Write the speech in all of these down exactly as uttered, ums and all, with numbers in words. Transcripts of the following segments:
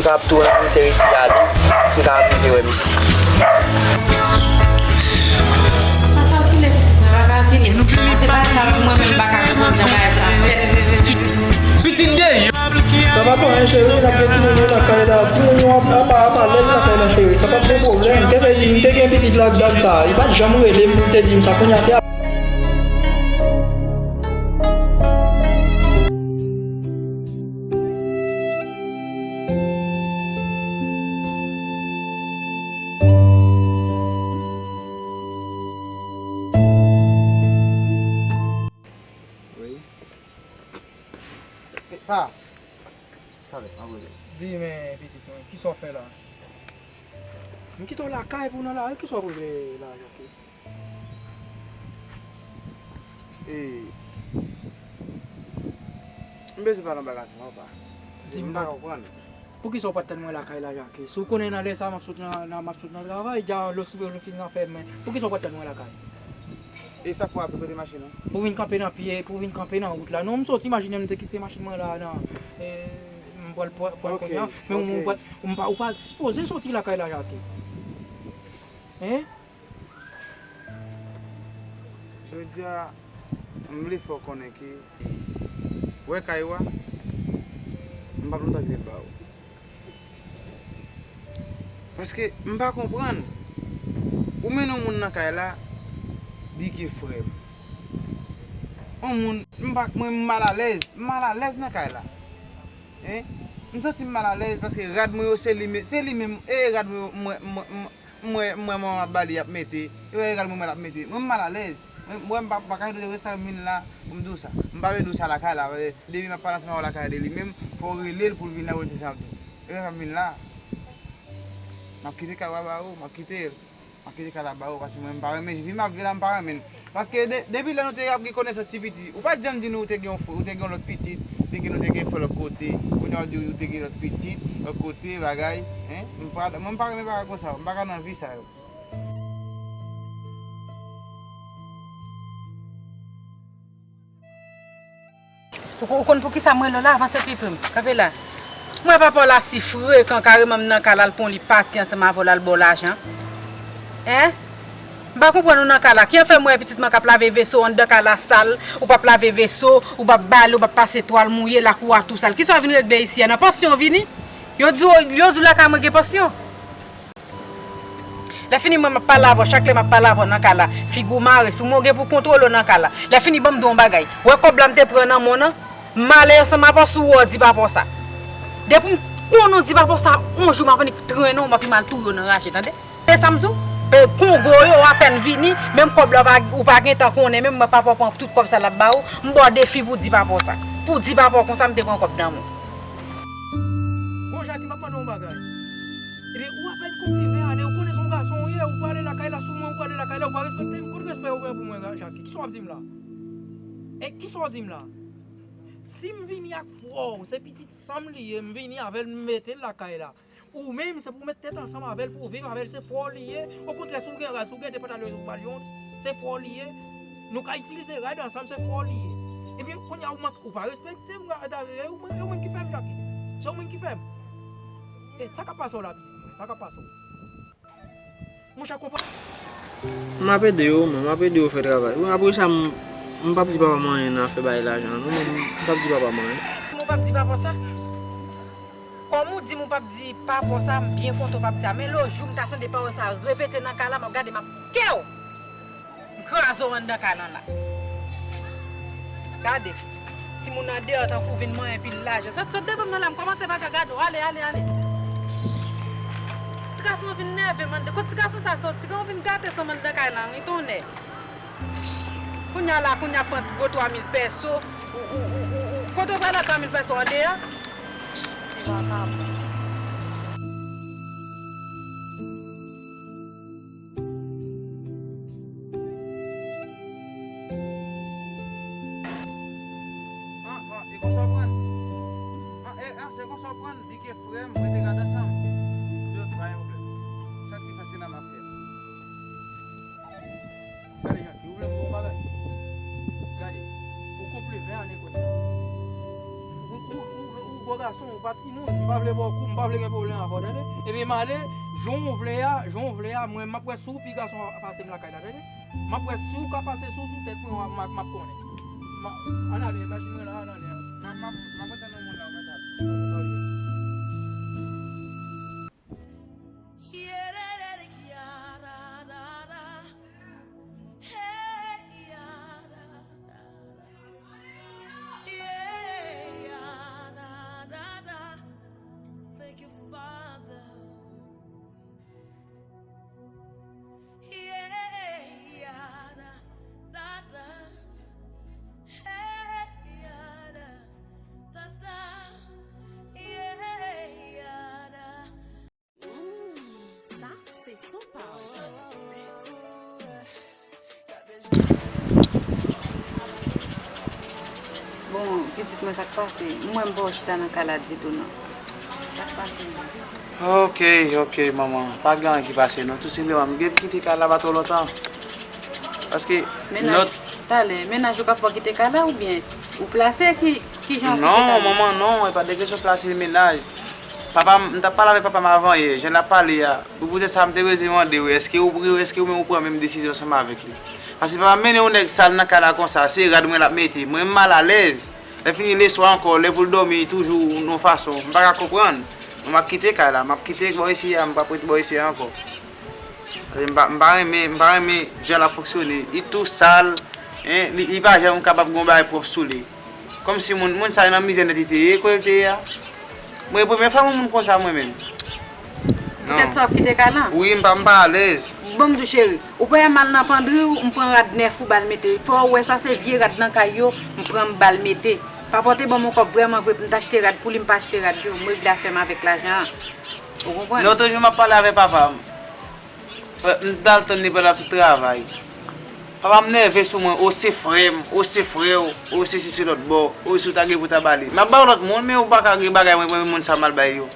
K ap tou nan Angletè isi ale, m ka rive wè misye. Pa kalkile, pitit mwen, pa kalkile. Mwen, se pa sa pou mwen menm, m pa ka konprann jan bagay sa fèt. Pitit deyò. Sa p ap anyen, cheri, n ap gen timoun yo lakay la. Timoun yo ap, ap, ap alèz lakay la, cheri. Sa p ap gen pwoblèm. Kè fè di, m te gen pitit la ak dam sa. Li pa t janm rele m pou l te di m sa. Kounye a, se Wi. E, pa. Talè, m ap rele. Di men, pitit mwen, kisa w fè la? M kite w lakay pou w nan lari, kisa w ap rele la, Jackie? E, m bezwen pale yon bagay avè w, pa. Di m, m pa konprann. Poukisa w pa t tann mwen lakay la, Jackie? Si w konnen nan lè sa a m ap sot nan, nan, m ap sot nan travay, dja lòt sou lòt fin nan fè men. Poukisa w pa t tann mwen lakay? E sa pou w ap kote machin nan? Pou vin kanpe nan pye, pou vin kanpe nan wout la. Non, m soti, imajine m te kite machin mwen la nan, e, m pral, pral, pral kounye a. Men ou, ou pa, ou pa sipoze soti lakay la, Jackie. Hein? Jodi a, m vle fè w konnen ke, wè kay ou a, m p ap lontan kite l ba ou. Paske m pa konprann. Ou mennen yon moun nan kay la, li gen frè m. Yon moun, m pa, mwen m malalèz, m malalèz nan kay la. Hein? M santi m malalèz paske rad mwen yo se li menm, se li menm, e rad mwen yo, mwen, mwen, mwen, mwen, mwen manman ap ba li ap mete, e rad mwen mwen ap mete. Mwen m malalèz. Mwen, mwen m pa, pa ka rete sa m vin la pou m di w sa. M pa vle di w sa lakay la, paske depi m ap pale ansanm avè w lakay de li menm, fò w rele l pou l vin la pou l di sa m di w. E sa m vin la. M ap kite kay la ba ou, m ap kite l. M ap kite kay la ba ou, paske mwen m pa renmen vi m ap viv la, m pa renmen l. Paske de, depi lè nou te ap gen konesans ti piti, ou pa t janm di nou ou te gen yon frè, ou te gen yon lòt pitit, te gen, nou te gen frè lòt kote, kounye a ou di ou te gen lòt pitit, lòt kote, bagay, hein? M pa, mwen m pa renmen bagay konsa, m pa ka nan vi sa yo. Ou, ou konn poukisa m rele w la? Avanse, pipi m. Kanpe la. M wè papa w la si frekan, kareman m nan kay la, l pran li pati ansanm avè w la, l ba w lajan. Hein? M pa konprann ou nan kay la. Ki an fè m wè pitit mwen k ap lave veso anndan kay la sal, ou p ap lave veso, ou p ap bale, ou p ap pase twal mouye, lakou a tou sal. Kisa w vin regle isi a? Nan pansyon w vini? Yo di w, yo di w lakay mwen gen pansyon? Lè fini mwen m ap pale avè w, chak lè m ap pale avè w nan kay la, figi w mare sou mwen, w gen pou kontwole w nan kay la. Lè fini ban m di w yon bagay. Wè kòb la m te pran nan men w nan, m ale ansanm avè w si w wè w di papa w sa. Depi m konnen w di papa w sa, yon jou m ap annik trennen w, m ap pi mal touye w nan raje, tande? E sa m di w, e kongo yo apèn vini, menm kòb la w pa, ou pa gentan konnen, menm mwen papa w pran tout kòb sa l ap ba ou, m ba w defi pou w di papa w sa. Pou w di papa w konsa m te pran kòb nan men w. Bon, Jackie, m ap mande w yon bagay. Ebyen, ou apèn konpli ven ane, ou konnen se yon gason ou ye, ou prale lakay la sou mwen, ou prale lakay la, ou pa respekte m. Kot respè ou gen pou mwen, Jackie? Kisa w ap di m la? E kisa w di m la? Si m vini ak frè w, se pitit san m li ye, m vini avè l, m mete l lakay la. Ou menm, se pou w met tèt ansanm avè l, pou w viv avè l, se frè w li ye. Okontrè, si w gen rad, si w gen de pantalon, ou ba l yon, se frè w li ye. Nou ka itilize rad ansanm, se frè w li ye. Ebyen, kounye a, ou mank, ou pa respekte m, e ou menm, e ou menm ki fè m, Jackie. Se ou menm ki fè m. E sa k ap pase w la, pitit mwen, sa k ap pase w? Monchè, konprann. M ap ede yo, mwen, m ap ede yo fè travay. Bon, apre sa, m, m p ap di papa m anyen nan afè bay lajan an, non, mwen, m p ap di papa m anyen. Mwen p ap di papa w sa. Kòm ou di m ou p ap di papa w sa, m byen kontan w p ap di sa. Men lòt jou, m ta tande pawòl sa repete nan kay la, m ap gade, m ap kè w. M kraze w anndan kay lan la. Gade. Timoun andeyò tankou vin manyen pil lajan. Sot, sot devan m nan la, m kòmanse pa ka gade w. Ale, ale, ale. Ti gason an vin nève m anndan. Kot ti gason sa soti? Kòman w vin gate san m anndan kay lan? Wi, tonnè. Kounye a la, kounye a pran gwo twa mil pèso. Ou, ou, ou, ou, ou. Kote w pral ak twa mil pèso andeyò? Ti vakabon. An, an, e konsa w pran l? An, e, an, se konsa w pran l? Di ke frè m, rete gade ansanm. Yo, pa gen pwoblèm. Sakrifis la m ap fè. Gade, Jackie, ou vle m di w yon bagay? Gade, ou konpli ven ane kounye a. Ou, ou, ou, ou, Gwo gason, ou pa timoun, m pa vle ba w kou, m pa vle gen pwoblèm avè w, tande? Ebyen, m ale, jan w vle a, jan w vle a, mwen, m ap wè si w pi gason a pase m lakay la, tande? M ap wè si w ka pase sou, sou tèt mwen, m ap, m ap konnen. M a, ann ale, machin mwen la, ann ale. M ap, m ap, m ap antann yon moun la, mwen, sa. Thank you, Father. Sa se son pawòl. Bon, pitit mwen, sa k pase? M wè m pa wè w chita nan kay la ditou, non. Sa k pase, non? Ok, ok, manman. Pa gen anyen ki pase, non. Tou senpleman, m gen pou kite kay la pa twò lontan. Paske, lòt. Talè, mennaj ou k ap fè w kite kay la oubyen ou plase ki, ki jan w kite kay la? Non, manman, non. E pa de kesyon plase mennaj. Papa m, m t ap pale avèk papa m avan yè. Jan l ap pale a, pou poutèt sa, m te bezwen mande w, èske ou, èske ou menm ou pran menm desizyon ansanm avèk li? Paske papa m mennen yon nèg sal nan kay la konsa, se rad mwen l ap mete. Mwen, m malalèz. Lè fini, leswa ankò, lè pou l dòmi, toujou yon fason. M pa ka konprann. Mwen, m ap kite kay la. M ap kite bò isi a, m p ap ret bò isi a ankò. Paske m pa, m pa renmen, m pa renmen jan l ap fonksyone. Li tou sal, en, li, li pa janm kapab gen yon bagay pwòp sou li. Kòmsi moun, moun sa nan mizè nèt li te ye, kote l te ye a. Mwen, e premye fwa m wè moun konsa mwen menm. Poutèt sa w ap kite kay lan? Wi, m pa, m pa alèz. Bon, m di w, cheri, ou pa wè m al nan pandri w, m pran rad nèf ou ba l mete. Fò w wè sa se vye rad nan kay yo, m pran m ba l mete. Papa w te ban m yon kòb vrèman vre pou m t achte rad pou li, m pa achte rad yo. M regle afè m avèk lajan an. Ou konprann? Lòt jou, m ap pale avèk papa m. M t al tann li pandan l ap sot travay. Papa m nève sou mwen, o se frè m, o se frè w, o se si se lòt bò, o si w ta gen pou ta ba li. M ap ba w lòt moun, men ou pa ka gen bagay mwen, mwen moun sa m al bay yo.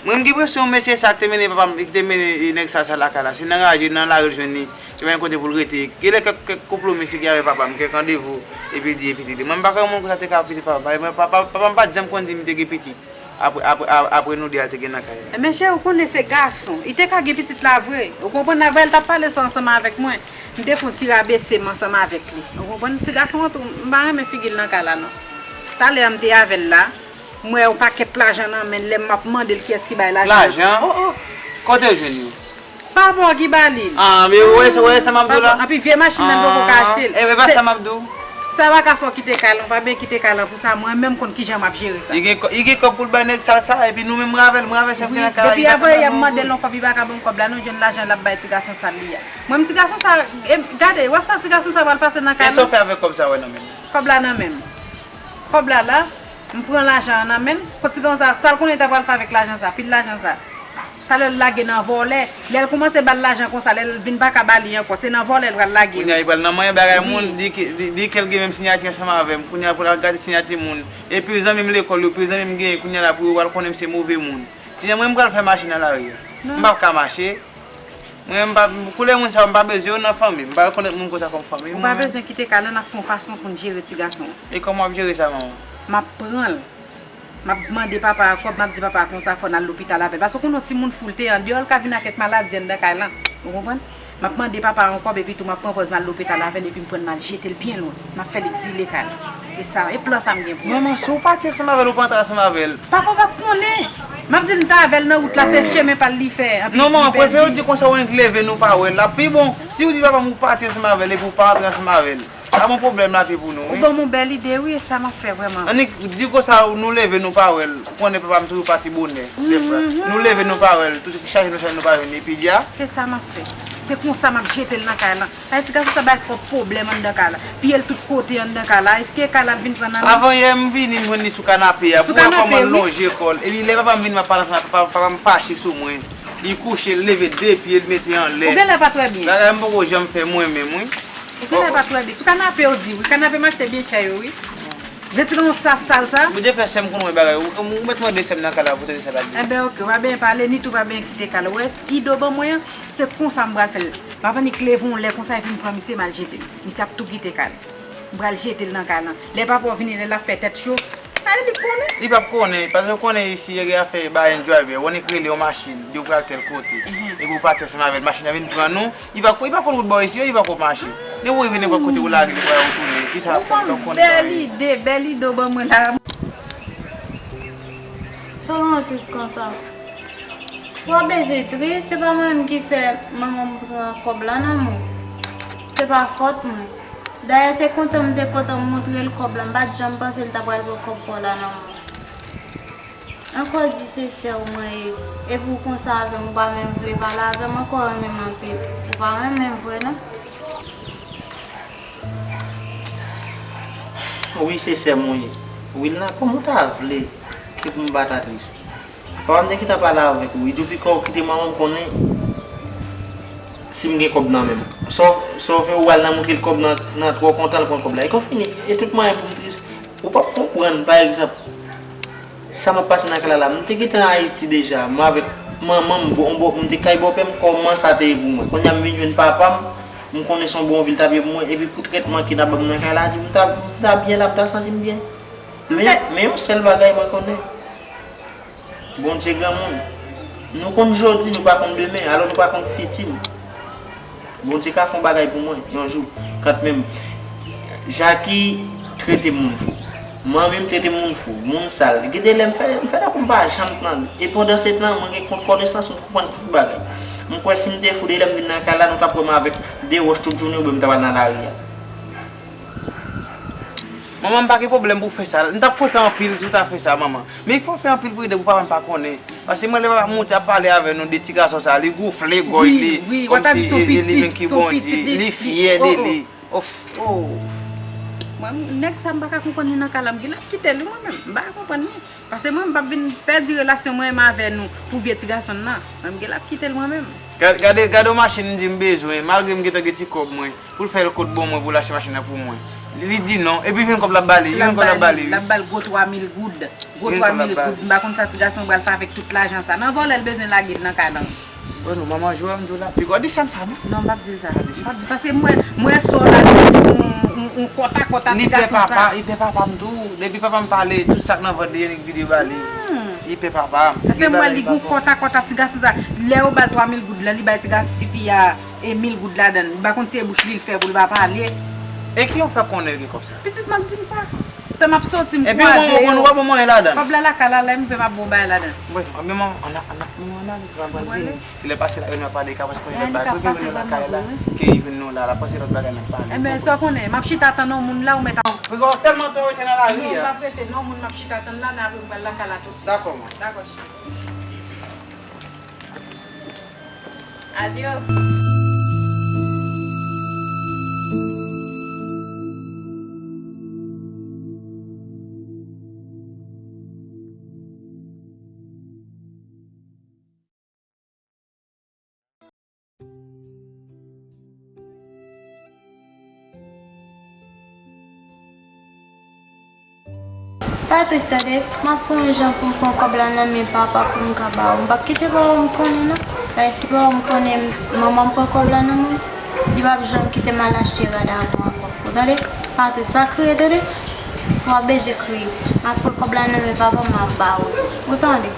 Mwen, m gen presyon mesye sa ki te mennen papa m, ki te mennen nèg sa, sa lakay la. Se nan raje, nan lari l jwenn li. Se pa gen kote pou l rete. Genlè kèk, kèk konplo misye gen avèk papa m, kèk randevou, epi l di, epi li. Mwen, m pa kwè moun konsa te ka kite papa m. Papa, papa m pa t janm konn di m te gen pitit. Apre, apre, a- apre nou de a te gen nan kay la. Enben, cheri, ou konnen se gason. Li te ka gen pitit la vre. Ou konprann, avan l t ap pale sa ansanm avèk mwen, m te fè yon ti rabese m ansanm avèk li. Ou konprann? Ti gason an tou, m pa renmen figi l nan kay la, non. Talè a m te avè l la, m wè yon pakèt lajan nan men l, lè m ap mande l kiyès ki bay lajan an. Lajan? Oh, oh. Kote w jwenn yo? Papa w ki ba li l. Ah, men ou wè sa, ou wè sa m ap di w la? Anpi vye machin nan poko ka achte l. Ah, e, e pa sa m ap di w. Sa pa ka fè w kite kay lan, ou pa byen kite kay lan pou sa, mwen menm konn kijan m ap jere sa. Li gen kò-, li gen kòb pou l bay nèg sal sa, epi nou menm m avè l, m avè sèm ki nan kay la, li pa ka ban nou. Depi avan yè m mande l yon kòb, li pa ka ban m kòb la, non, jwenn lajan l ap bay ti gason sal li a. Mwen menm ti gason sa, e, gade, wè sa ti gason sa pral pase nan kay lan. E sa w fè avèk kòb sa w wè nan men l? Kòb la nan men m. Kòb la la, m pran lajan an nan men l. Kot ti gason sa, sa l konnen li ta pral fè avèk lajan sa, pil lajan sa. Talè l lage nan vòlè. Lè l kòmanse ba l lajan konsa, lè l vin pa ka ba li ankò, se nan vòlè l pral lage. Kounye a, li pral nan manyen bagay moun, di ke, di, di ke l gen menm siyati ansanm avè m. Kounye a, pou l al gade siyati moun. Epi zanmi m lekòl yo, epi zanmi m genyen, kounye a la pou yo pral konnen m se move moun. Kijan mwen m pral fè mache nan lari a? M p ap ka mache. Mwen, m pa, koulè moun sa yo, m pa bezwen yo nan fanmi m. M pa rekonèt moun konsa kòm fanmi mwen. Ou pa bezwen kite kay lan, n ap fè yon fason pou n jere ti gason an. E kòman w ap jere sa, manman? M ap pran l. M ap mande papa a kòb, m ap di papa a konsa fò n al lopital avè l. Paske ou konnen yon timoun fou, l te andeyò, l ka vin ak kèk maladi anndan kay lan. Ou konprann? M ap mande papa a yon kòb, epi tou m ap pran pòz m al lopital avè l, epi m pran l m al jete l byen lwen. M ap fè l egzile kay lan. E sa, e plan sa m gen pou ou. Manman, si w pati ansanm avè l, ou pa antre ansanm avè l. Papa w p ap konnen. M ap di l m t avè l nan wout la, se chemen pa l li fè. Anpi non, manman, prefere w di konsa, ou annik leve nou pa wè l, l ap pi bon. Si w di papa m ou pati ansanm avè l, epi w pa antre ansanm avè l, sa bon pwoblèm lavi pou nou, wi. Ou ban m yon bèl ide, wi, e sa m ap fè vrèman. Annik di konsa, nou leve nou pa wè l. Ou konnen papa m toujou pati bonè, dèfwa. Nou leve nou pa wè l, tout chache nou chache nou pa jwenn li, epi di a. Se sa m ap fè. Se konsa m ap jete l nan kay lan. Ay, ti gason sa bay twòp pwoblèm anndan kay la. Piye l tout kote anndan kay la. Èske kay la l vin pran nan men? Avan yè, m vini, m jwenn li sou kanape a. Pou wè kòman l lonje kò l. Epi lè papa m vini, m ap pale ansanm avè l, papa, papa m fache sou mwen. Li kouche, l leve de pye, l mete anlè. Ou genlè pa twè byen. Bagay m poko janm fè mwen menm, wi. Ou genlè pa twè byen. Sou kanape yo di, wi. Kanape m achte byen chè yo, wi. Jeti nan yon sas sal sa. Bondye fè sè m konn wè bagay. Ou, ou mèt mande sè m nan kay la pou tande sa l ap di. Enben, oke, w pa byen pale, ni tou w pa byen kite kay la. Ou wè, Ido ban mwen an, se konsa m pral fè l. M ap annik leve yon lè konsa, epi m pran misye, m al jete l. Misye ap tou kite kay la. M pral jete l nan kay lan. Lè papa w vini, lè l ap fè tèt cho, Li konnen. Li p ap konnen, paske ou konnen isi, yo gen afè bay yon driver, ou annik rele yon machin, di w pral tèl kote. Epi ou pati ansanm avè l, machin nan vin pran nou, li pa, li pa konn wout bò isi yo, li pa konn mache. Nenpòt ou rive nenpòt kote, ou lage li, ou tounen, kisa l ap konnen, l ap konnen bèl ide, bèl ide w ban mwen la. Sa w gen tris konsa? Ou pa bezwen tris, se pa mwen menm ki fè manman m pran kòb la nan men w. Se pa fòt mwen. Dayè, se kontan m te kontan m montre l kòb la. M pa t janm panse l ta pral pran kòb pa w la nan men w. Ankò di se sè w mwen ye. Epi w konsa avè m, ou pa menm vle pale avè m ankò, renmen m anpil. Ou pa renmen m vre non. Wi, se sè m ou ye. Wilna, kòman w ta vle ke pou m pa ta tris? Papa m te gentan pale avèk ou wi, depi ke w kite manman m konnen si m gen kòb nan men m. Sa w, sa w fè, ou al nan montre l kòb nan, nan twò kontan l pran kòb la. E konfini, e tout mwayen pou m tris. Ou p ap konprann, pa egzanp, sa m ap pase nan kay la la. M te gentan Ayiti deja, mwen avèk manman m, bon, bon, m te kay bòpè m, kòman sa te ye pou mwen. Kounye a m vin jwenn papa m, m konnen se yon bon vil t ap ye pou mwen, epi pou trètman ke n ap ban m nan kay la, di m ta, m ta byen la, m ta santi m byen. Men, men yon sèl bagay mwen konnen. Bondye granmoun. Nou konn jodi, nou pa konn demen, alò nou pa konn fiti m. Bondye ka fè yon bagay pou mwen, yon jou, kanmenm. Jackie trete moun fou. Manmi m trete moun fou, moun sal. Gen de lè m fè, m fè tankou m pa janm tande. E pandan se tan, mwen gen kont konesans, m konprann tout bagay. M kwè si m te fou, de lè m vin nan kay la, nou t ap wè m avèk de wòch tout jounen, oubyen m ta pral nan lari a. Manman, m pa gen pwoblèm pou w fè sa. M t ap kontan anpil si w ta fè sa, manman. Men fò w fè anpil pridan pou papa m pa konnen. Paske mwen, lè papa m monte ap pale avè nou de ti gason sa, li goufle gòj li, kòmsi e, e li menm ki Bondye, li fyè de li. Of, oh. Mwen, nèg sa, m pa ka konprann li nan kay la, m genlè ap kite li mwen menm. M pa ka konprann li. Paske mwen, m p ap vin pèdi relasyon mwen menm avè nou pou vye ti gason nan. Mwen, m genlè ap kite l mwen menm. Gade, gade, gade yon machin m di m bezwen, malgre m gentan gen ti kòb mwen, pou l fè l kot bon mwen pou l achte machin nan pou mwen. Li, li di non, epi jwenn kòb l ap ba li, jwenn kòb l ap ba li, wi. L ap ba l gwo twa mil goud. Gwo twa mil goud. M pa konn sa ti gason pral fè avèk tout lajan sa. Nan vòlè l bezwen lage l nan kay la, wi. Wè non, manman, jwè m di w la. Piga w di sè m sa, non? Non, m p ap di l sa. Pa di sè m sa. Paske m wè, m wè sò la, yon, yon, yon kòtakòt a ti gason sa. Li pè papa, li pè papa m tou. Depi papa m pale, tout sa k nan vant li, yo annik vide ba li. Li pè papa m. Paske m wè li gon kòtakòt a ti gason sa. Lè yo ba l twa mil goud la, li bay ti gason, tifi a, e mil goud ladan l. M pa konn si e bouch li l fè pou l pa pale. E ki w fè konnen l gen kòb sa? Pitit m ap di m sa. Tan m ap soti, m kwaze yo. Epi ou, ou, ou pa bon mwayen ladan l. Kòb la lakay la, lè m rive, m ap bon bagay ladan l. Bon, men manman, ann a, ann a, manman, ann ale, papa m pral vini. Ti lè pase la, yo nan pa de ka, paske konnen lòt bagay. Prefere nou lakay la, ke jwenn nou la, la pase lòt bagay nan pale. Enben, sa w konnen, m ap chita tann yon moun la, ou mèt ap. Piga w tèlman tan w rete nan lari a. Non, m p ap rete, non, moun m ap chita tann la, nan apre m pral lakay la tousuit. Dakò, man. Dakò, cheri. Adyo. Patris, tande, m ap fè yon jan pou m pran kòb la nan men papa pou m ka ba ou. M p ap kite papa m konnen non. Paske si papa m konnen manman m pran kòb la nan men l, li p ap janm kite m al achte rad avè w ankò. Ou tande? Patris, pa kriye, tande? Ou pa bezwen kriye. M ap pran kòb la nan men papa m, m ap ba ou. Ou tande?